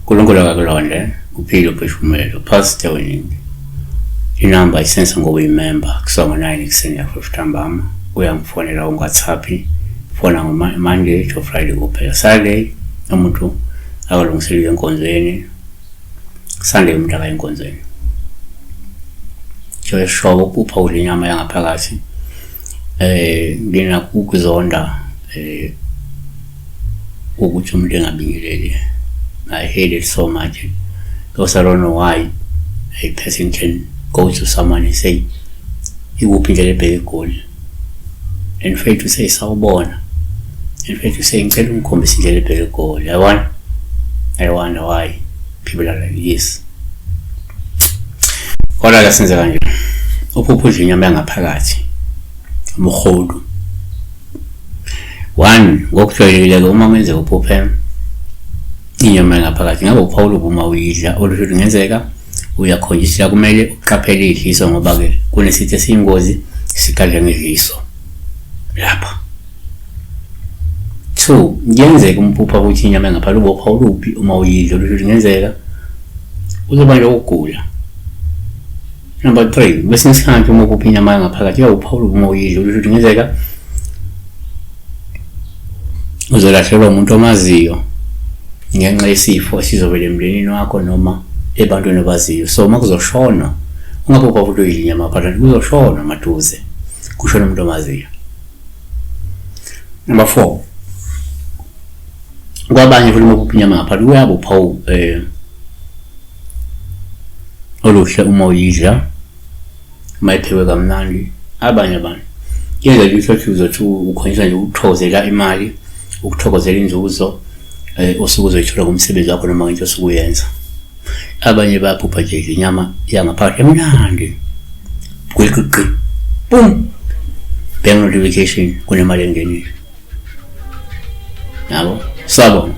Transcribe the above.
uNkulunkulu akakulonde uphile uphefumulelo Pastor Weningi. Inamba isensa ngoba uyimember kusuka ngo-9 ekuseni yafika ntambama uyangifonela ungu-WhatsApp fona ngo-Monday to Friday kuphela. Saturday umuntu akalungiselile enkonzweni, Sunday umuntu akaye enkonzweni. Joshua ukupha udla inyama yangaphakathi nginakho ukuzonda ukuthi umuntu engabingeleli. I hate it so much because I don't know why a person can go to someone and say ikuphi indlela ebheke eGoli and fail to say sawubona and fail to say ngicela ungikhombise indlela ebheke eGoli. Yabona, I wonder why people are like this. Kodwa-ke senze kanje, uphupha udla inyama yangaphakathi umrholu one ngokujwayelekile-ke uma kungenzeka uphuphe inyama yangaphakathi ngabe uphawula uma uyidla olusho ukuthi kungenzeka uyakhonjiswa kumele uqaphele idliso ngoba-ke kunesitho esiyingozi sigadle ngedliso lapha. Two, kuyenzeka umphupha ukuthi inyama engaphakathi ube uphawu olubi uma uyidla olusho ukuthi kungenzeka uzobanjwa ukugula. Number three, kwesinye isikhathi uma uphupha inyama yangaphakathi iyawuphawu olubi uma uyidla olusho ukuthi kungenzeka uzolahlekelwa umuntu omaziyo ngenxa yesifo esizovela emndenini wakho noma ebantwini obaziyo. So uma kuzoshonwa ungaphupha futhi uyidla inyama phakathi kuzoshonwa maduze kushona umuntu omaziyo. Number 4, kwabanye futhi uma uphupha inyama ngaphakathi kuyaba uphawu oluhle uma uyidla uma iphekwe kamnandi. Abanye abantu kuyenzeka ukuthi uthi uzothi ukhonjiswa nje ukuthokozela imali, ukuthokozela inzuzo osuke uzoyithola ngomsebenzi wakho noma ngento osuke uyenza. Abanye bayaphupha nje inyama yangaphakathi emnandi gwiqiqi boom bank notification kunemali engenile yabo. Sawubona.